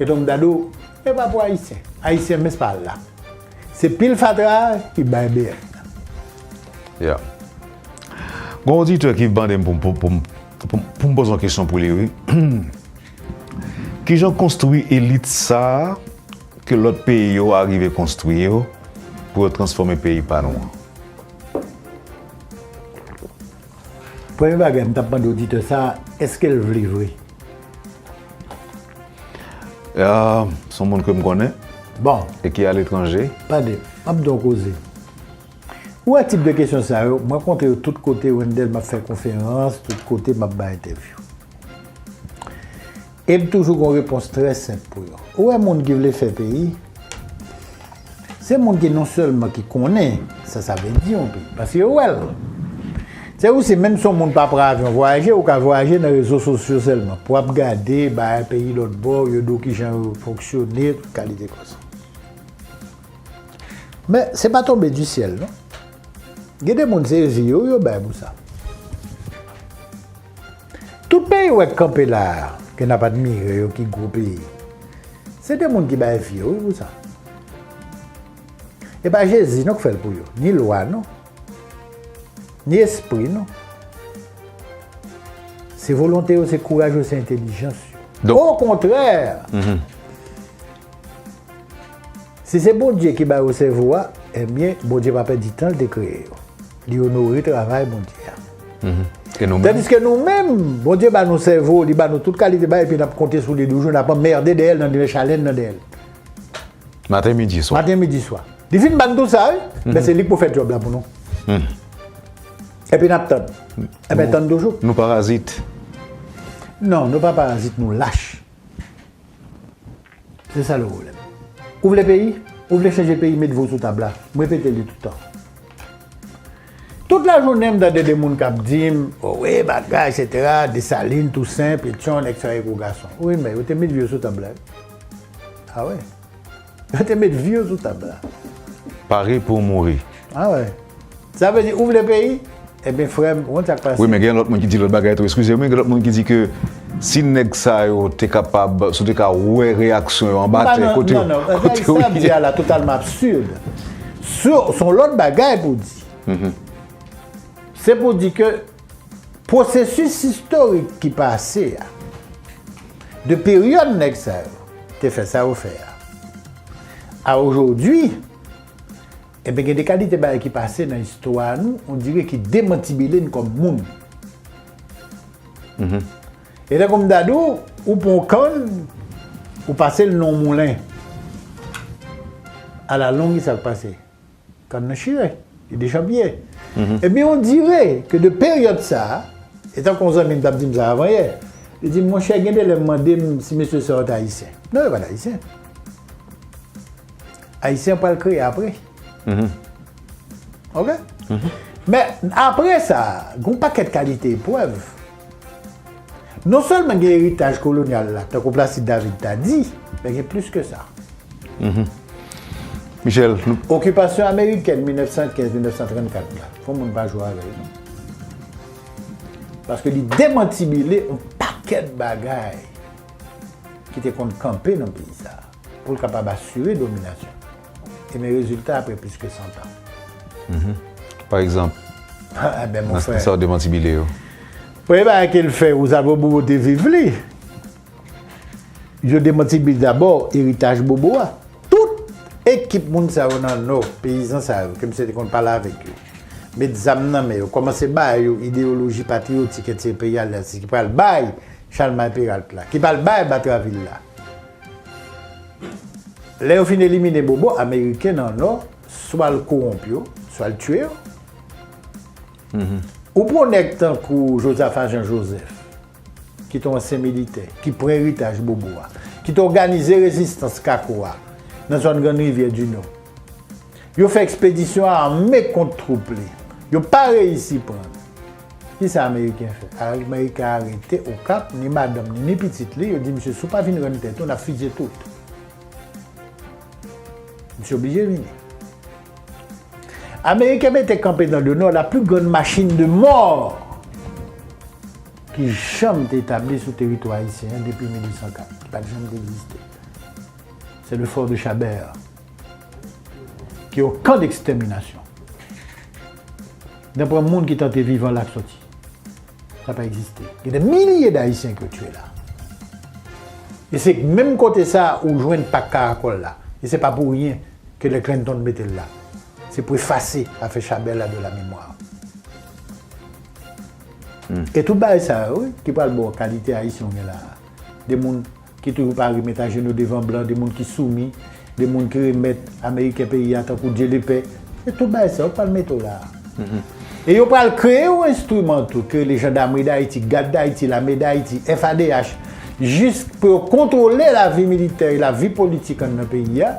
E donk m ta di w, e pa pou ayisyen. Ayisyen menm pa la. Se pil fatra ki bay B M nan. Ya. Gon oditè ki mande m pou m pou m poze yon kesyon pou li wi. Kijan konstwi elit sa a ke lòt peyi yo arive konstwi yo pou yo transfòme peyi pa nou an? Premye bagay m t ap mande oditè sa a, èske l vle vre? Ah, se yon moun ke m konnen. Bon. E ki aletranje. Tande, m ap di w yon koze. Ou wè tip de kesyon sa yo, m rankontre yo tout kote, Wendell, m ap fè konferans, tout kote m ap bay entèvyou. E m toujou gon repons trè senp pou yo. Ou wè moun ki vle fè peyi, se moun ki non sèlman ki konnen sa sa vle di yon peyi, paske yo wè l. Se ou si menm si yon moun pa pran avyon vwayaje, ou ka vwayaje nan rezo sosyo sèlman pou ap gade bagay peyi lòt bò, yo di w kijan yo fonksyone, tout kalite konsa. Men se pa tonbe di syèl non. Gen de moun se vi yo yo bay pou sa. Tout peyi w wè k kanpe la a, ke n ap admire yo ki gwo peyi, se de moun ki bay vi yo wi pou sa. E pa Jezi non k fè l pou yo, ni lwa non, ni espri non. Se volonte yo, se kouraj yo, se entèlijans yo. Okontrè, si se Bondye ki ba yo sèvo a, ebyen, Bondye pa pèdi tan l te kreye yo. Li onore travay Bondye a. E nou menm? Tandiske nou menm, Bondye ba nou sèvo, li ba nou tout kalite bagay, epi n ap konte sou li doujou, n ap anmède dèyè l nan dèyè chalè n nan dèyè l. Maten, midi, swa. Maten, midi, swa. Li fin ban n tou sa, wi. Men se li k pou fè djòb la pou nou. Epi n ap tann. Enben, tann toujou. Nou parazit. Non, nou pa parazit, nou lach. Se sa le pwoblèm. Ou vle peyi? Ou vle chanje peyi? Met vo sou tab la. M repete li tout tan. Tout lajounen, m tande de moun k ap di m, o wi, bagay, etsetera, Desalin, Tousen, Petyon, nèg sa yo gwo gason. Wi, men yo te met vi yo sou tab la. A wi. Yo te met vi yo sou tab la. Pare pou w mouri. A wi. Sa vle di, ou vle peyi? Ebyen, frè m, ou konn sa k pase? Wi, men gen lòt moun ki di lòt bagay tou. Eskize m, wi, gen lòt moun ki di ke si nèg sa yo te kapab, si w te ka wè reyaksyon yo anba tè, kote yo, kote yo ye. Sa y ap di a la totalman absird. Se yon lòt bagay pou di. Se pou di ke pwosesis istorik ki pase a, de peryòd nèg sa yo te fè sa yo fè a, a ojodwi, ebyen, gen de kalite bagay ki pase nan istwa nou, on dirait ki demantibile n kòm moun. E tankou m ta di w, ou pran yon kann, ou pase l nan yon moulen. Alalong, ki sa k pase? Kann nan chire, li dechanpiye. Ebyen, on dirait ke de peryòd sa a, e tankou yon zanmi m t ap di m sa avan yè, li di m, monchè, gen de lè m mande m si mesye sa yo t ayisyen. Non, yo pa t ayisyen. Ayisyen pral kreye apre. Oke? Men, apre sa, gen yon pakèt kalite eprèv. Non sèlman gen eritaj kolonyal la, tankou Placide David ta di, men gen plis ke sa. Michel, nou... Okipasyon amerikèn mil nèf san kenz, mil nèf san trannkat la, fò moun pa jwe avè l, non. Paske li demantibile yon pakèt bagay ki te konn kanpe nan peyi sa a, pou l kapab asire dominasyon. E men rezilta apre plis ke san tan. Pa egzanp, nan sa yo demantibile yo. Premye bagay ke l fè, Rosalvo Bobo te viv li. Yo demantibile dabò eritaj Bobo a. Tout ekip moun sa yo nan Nò, peyizan sa yo, ke misye te konn pale avèk yo, met zam nan men yo, kòmanse ba yo ideyoloji patriyotik, entèperyalès, ki pral bay Chalmay Peralt la, ki pral bay Batraville la. Lè yo fin elimine Bobo, Ameriken nan Nò, swa l kowonp yo, swa l tiye yo. Ou pran nèg tankou Josaphat Jean Joseph, ki te yon ansyen militè, ki pran eritaj Bobo a, ki te òganize rezistans Kako a nan zòn Grann Rivyè di Nò. Yo fè ekspedisyon ame kont twoup li. Yo pa reyisi pran l. Kisa Ameriken fè? Ameriken arete Okap, ni madanm ni, ni pitit li. Yo di misye, si w pa vin rann tèt ou, n ap fizye tout. Misye oblije vini. Ameriken mete kanpe dans le Nord la plus grande machine de mort ki janm te etabli sou teritwa ayisyen an depi mil uit san kat, ki pa t janm te egziste. Se le fò de Chabert, ki yon kan dekstèminasyon. Nan pran moun ki tante vivan la k sòti. Sa pa egziste. Gen de milye d Ayisyen ki yo tiye la. E se menm kote sa a ou jwenn pak Karakòl la. E se pa pou ryen ke lè Clinton mete l la. Se pou efase afè Chabert la de la mémoire. E tout bagay sa yo, wi, ki pral ba w kalite Ayisyen w gen la a. De moun ki toujou pare met ajenou devan blan, de moun ki soumi, de moun ki remèt Ameriken peyi a tankou Dye lepè. Se tout bagay sa yo k pral mete w la a. E yo pral kreye yon enstriman tou, ki rele Jandamri Dayiti, Gad Dayiti, Lame Dayiti, F A D H, jis pou yo kontwole lavi militè e lavi politik anndan peyi a,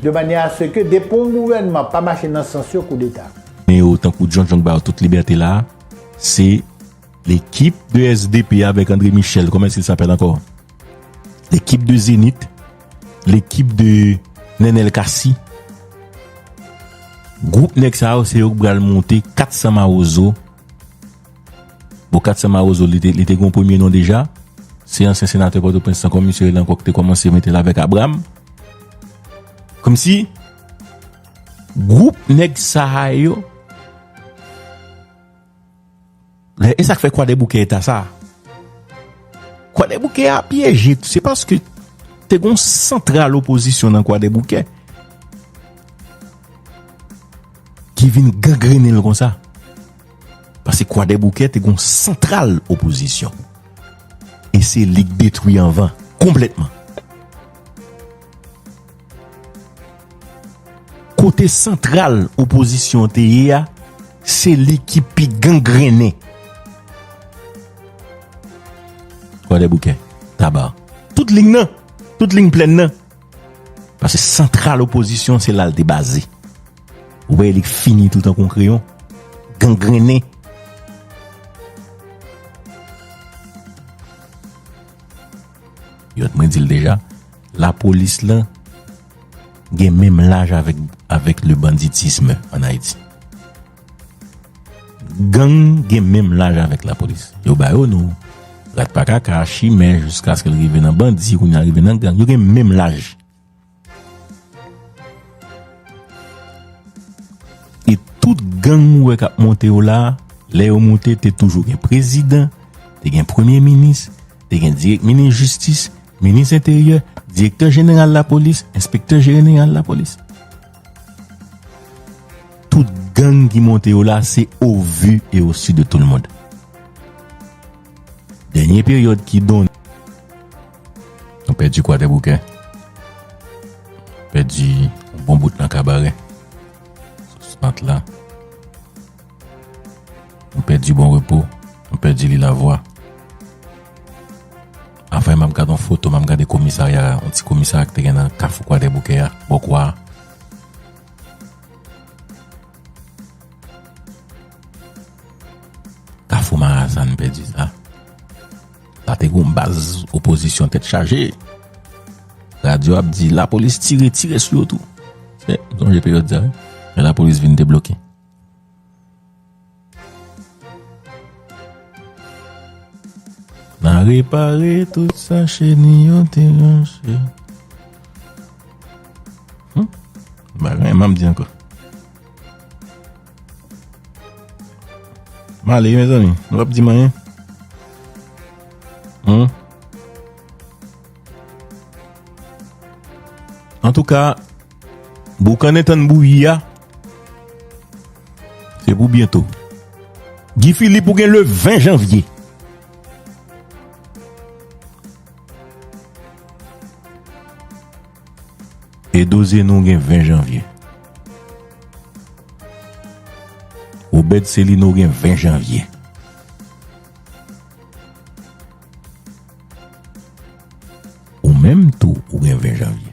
de manyè a se ke depi yon gouvènman pa mache nan sans yo, koudeta. Men yo, tankou John John ba yo tout libète la, se l'équipe de S D P avec André Michel, comment est-ce qu'il s'appelle encore? L'équipe de Zénith, l'équipe de Nenel Cassy. Gwoup nèg sa yo, se yo k pral monte kat san Mawozo. Bon, kat san Mawozo, li te, li te gen yon premye non deja. Se ansyen senatè Pòtoprens lan, kòm misye rele ankò, ki te kòmanse mete l avèk Abraham. Kòmsi, gwoup nèg sa yo, e sa k fè Kwadèboukè eta sa. Kwadèboukè a pyeje, se paske te gen yon santral opozisyon nan Kwadèboukè ki vin gangrenen l konsa. Paske Kwadèboukè te gon santral opozisyon. E se li k detwi anvan, konplètman. Kote santral opozisyon te ye a, se li ki pi gangrennen. Kwadèboukè, Taba. Tout liy nan, tout liy plèn nan. Paske santral opozisyon, se la l te baze. Ou wè li fini tou tankou yon kreyon, gangrennen. Yòt, mwen di l deja, lapolis lan gen menm laj avèk, avèk le banditisme an Ayiti. Gang gen menm laj avèk lapolis. Yo ba yo non. Rat pa kaka, chimè, jiskaske l rive nan bandi, kounye a rive nan gang. Yo gen menm laj. E tout gang ou wè k ap monte yo la, lè yo monte, te toujou gen prezidan, te gen premye minis, te gen dirèk minis jistis, minis enteryè, direktè jeneral lapolis, enspektè jeneral lapolis. Tout gang ki monte yo la, se au vu et au su de tout le monde. Dènye peryòd ki donnen. Nou pèdi Kwadèboukè. Pèdi yon bon bout nan Kabarè. Sou Sant la. Nou pèdi Bon Repo. Nou pèdi Lilavwa. Anfen, m ap gade yon foto, m ap gade komisarya, yon ti komisarya ki te gen nan Kafou Kwadèboukè a, bò kwa a. Kafou Marasa, n pèdi sa. La te gon baz opozisyon tèt chaje. Radyo ap di, lapolis tire, tire sou yo tou. Se, m sonje peryòd sa, wi. Men lapolis vin debloke. N a repare tout sa cheni yo te rache. Hmm? Bagay, m ap di ankò. M ale, mezanmi. Nou p ap di m anyen. Hmm? Antouka, boukannen tann bouyi a, se pou byento. Guy Philippe, ou gen le ven janvye. Edo Zenon gen ven janvye. Obed Celino gen ven janvye. Ou menm tou, ou gen ven janvye.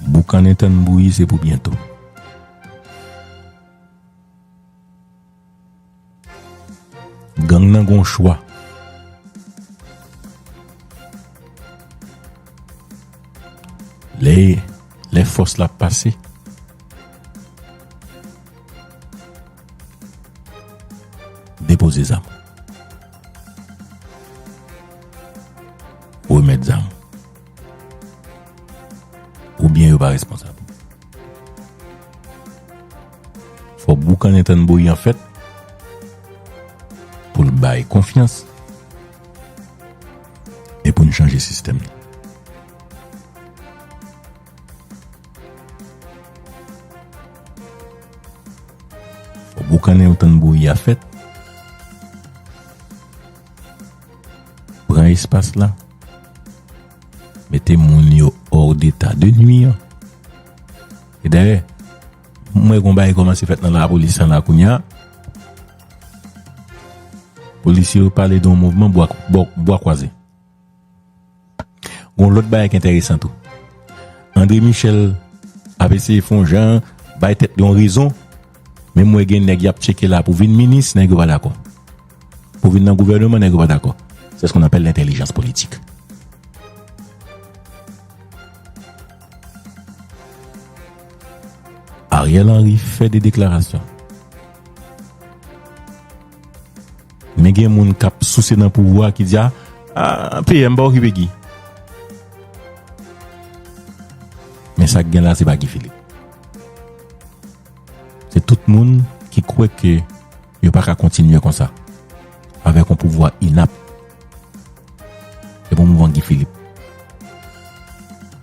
Boukannen tann bouyi, se pou byento. Gang nan gon chwa. Lè, lè fòs la pase, depoze zam. Remèt zam. Oubyen yo pa responsab. Fò boukannen tann bouyi an fèt pou l bay konfyans e pou n chanje sistèm nan. Fò boukannen yo tann bouyi a fèt. Pran espas la. Mete moun yo hors d'état de nuire. E dayè, m wè gon bagay kòmanse fèt nan lapolis lan la kounye a. Polisye yo pale de yon mouvman bwa, bwa, bwa kwaze. Gon lòt bagay ki enteresan tou. André Michel ap eseye fè yon jan bay tèt li yon rezon, men m wè gen nèg y ap tcheke la pou vin minis, nèg yo pa dakò. Pou vin nan gouvèneman, nèg yo pa dakò. C'est ce qu'on appelle l'intelligence politique. Ariel Henry fè de deklarasyon. Men gen moun k ap souse nan pouvwa a ki di, a, a, P M pa okipe Guy. Men sa k gen la, se pa Guy Philippe. Se tout moun ki kwè ke yo pa ka kontinye konsa, avèk yon pouvwa inap. Se pa yon mouvman Guy Philippe.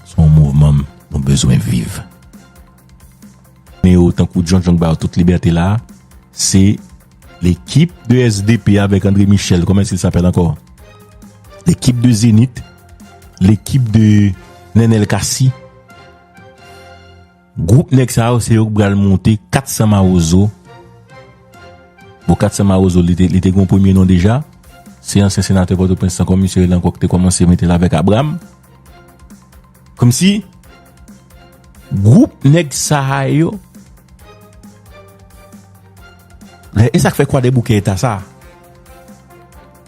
Se yon mouvman nou bezwen viv. tankou John John ba yo tout libète la, se l'équipe de S D P avec André Michel, comment est-ce qu'il s'appelle encore? L'équipe de Zénith, l'équipe de Nenel Cassy. Gwoup nèg sa yo, se yo k pral monte kat san Mawozo. Bon, kat san Mawozo, li te, li te gen yon premye non deja. Se ansyen senatè Pòtoprens lan, kòm misye rele ankò, ki te kòmanse mete l avèk Abraham. Kòmsi, gwoup nèg sa a yo, e sa k fè Kwadèboukè eta sa.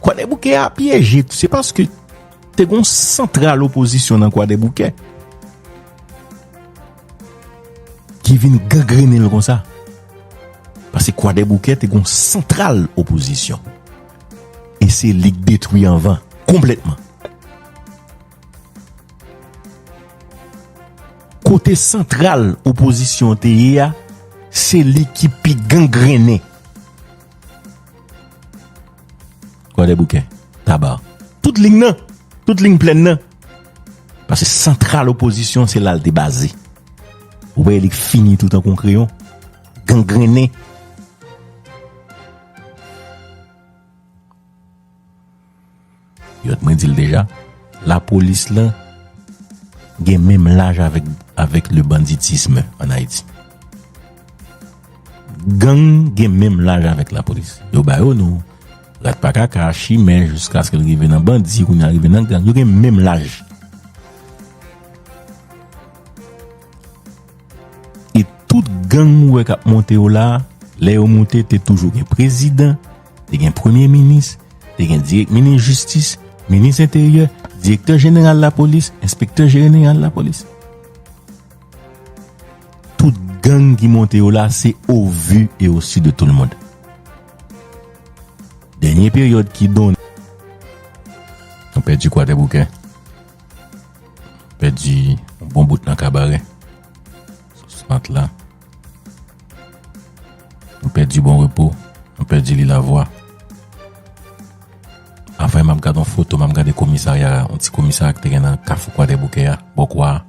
Kwadèboukè a pyeje tou. Se paske te gon santral opozisyon nan Kwadèboukè ki vin gangrenen l konsa. Paske Kwadèboukè te gon santral opozisyon. E se li k detwi anvan, konplètman. Kote santral opozisyon te ye a, se li ki pi gangrenen. Kwadèboukè, Taba. Tout liy nan, tout liy plèn nan. Paske santral opozisyon, se la l te baze. Ou wè li fini tou tankou yon kreyon, gangrenen. Yòt, mwen di l deja, lapolis lan gen menm laj avèk, avèk le banditisme an Ayiti. Gang gen menm laj avèk lapolis. Yo ba yo non, rat pa kaka, chimè, jiskaske l rive nan bandi, kounye a rive nan gang. Yo gen menm laj. E tout gang ou wè k ap monte yo la, lè yo monte, te toujou gen prezidan, te gen premye minis, te gen dirèk minis jistis, minis enteryè, direktè jeneral lapolis, enspektè jeneral lapolis. Tout gang ki monte yo la, se au vu et au su de tout le monde. Dènye peryòd ki donnen, nou pèdi Kwadèboukè. Pèdi yon bon bout nan Kabarè. Sou Sant la. Nou pèdi Bon Repo. Nou pèdi Lilavwa. Avè m ap gade yon foto, m ap gade komisarya, yon ti komisarya ki te gen nan Kafou Kwadèboukè a, bò kwa a.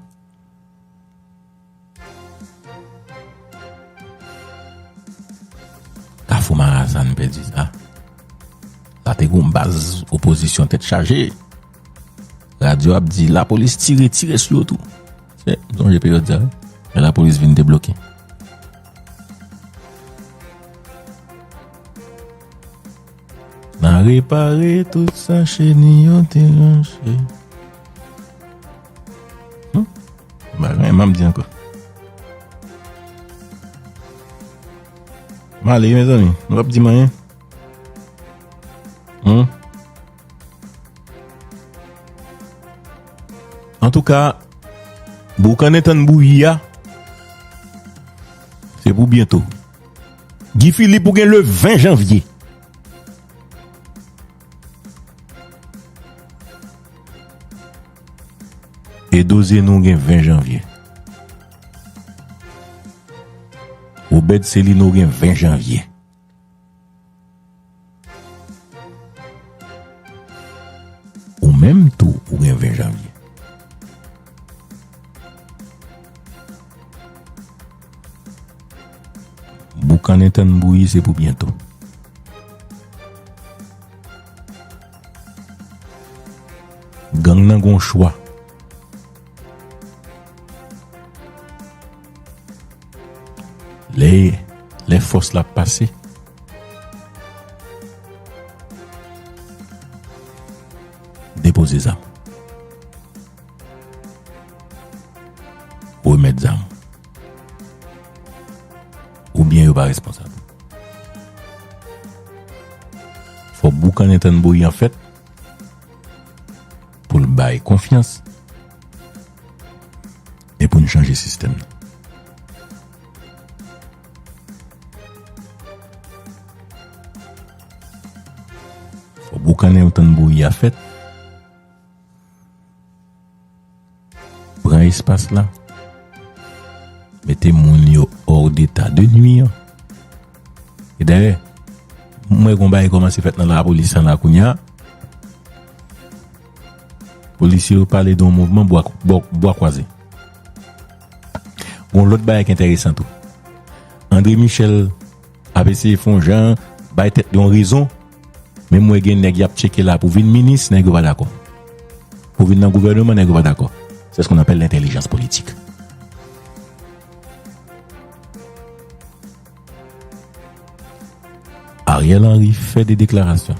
Kafou Marasa, n pèdi sa. La te gon baz opozisyon tèt chaje. Radyo ap di lapolis tire, tire sou yo tou. Se, m sonje peryòd sa, wi. Men lapolis vin debloke. N a repare tout sa cheni yo te rache. Hmm? M pa gen anyen m ap di ankò. M ale, mezanmi. Nou p ap di m anyen. Hmm? Antouka, boukannen tann bouyi a, se pou byento. Guy Philippe, ou gen le ven janvye. Edo Zenon gen ven janvye. Obed Celino gen ven janvye. Ou menm tou, ou gen ven janvye. Boukannen tann bouyi, se pou byento. Gang nan gon chwa. Lè, lè fòs la ap pase, depoze zam. Remèt zam. Oubyen yo pa responsab. Fò boukannen tann bouyi an fèt pou l bay konfyans e pou n chanje sistèm nan. Fò boukannen tann bouyi a fèt. Pran espas la. Mete moun yo hors d'état de nuire. E dayè, m wè gon bagay kòmanse fèt nan lapolis an la kounye a. Polisye yo pale de yon mouvman bwa, bwa, bwa kwaze. Gon lòt bagay ki enteresan tou. André Michel ap eseye fè yon jan, bay tèt li yon rezon. Men m wè gen nèg y ap tcheke la pou vin minis, nèg yo pa dakò. Pou vin nan gouvènman, nèg yo pa dakò. C'est ce qu'on appelle l'intelligence politique. Ariel Henry fè de deklarasyon.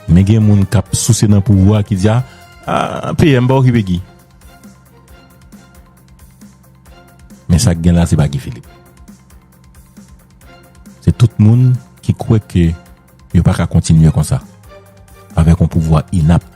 Men gen moun k ap souse nan pouvwa ki di, a, a, P M pa okipe Guy. Men sa k gen la, se pa Guy Philippe. Se tout moun ki kwè ke yo pa ka kontinye konsa, avèk yon pouvwa inap.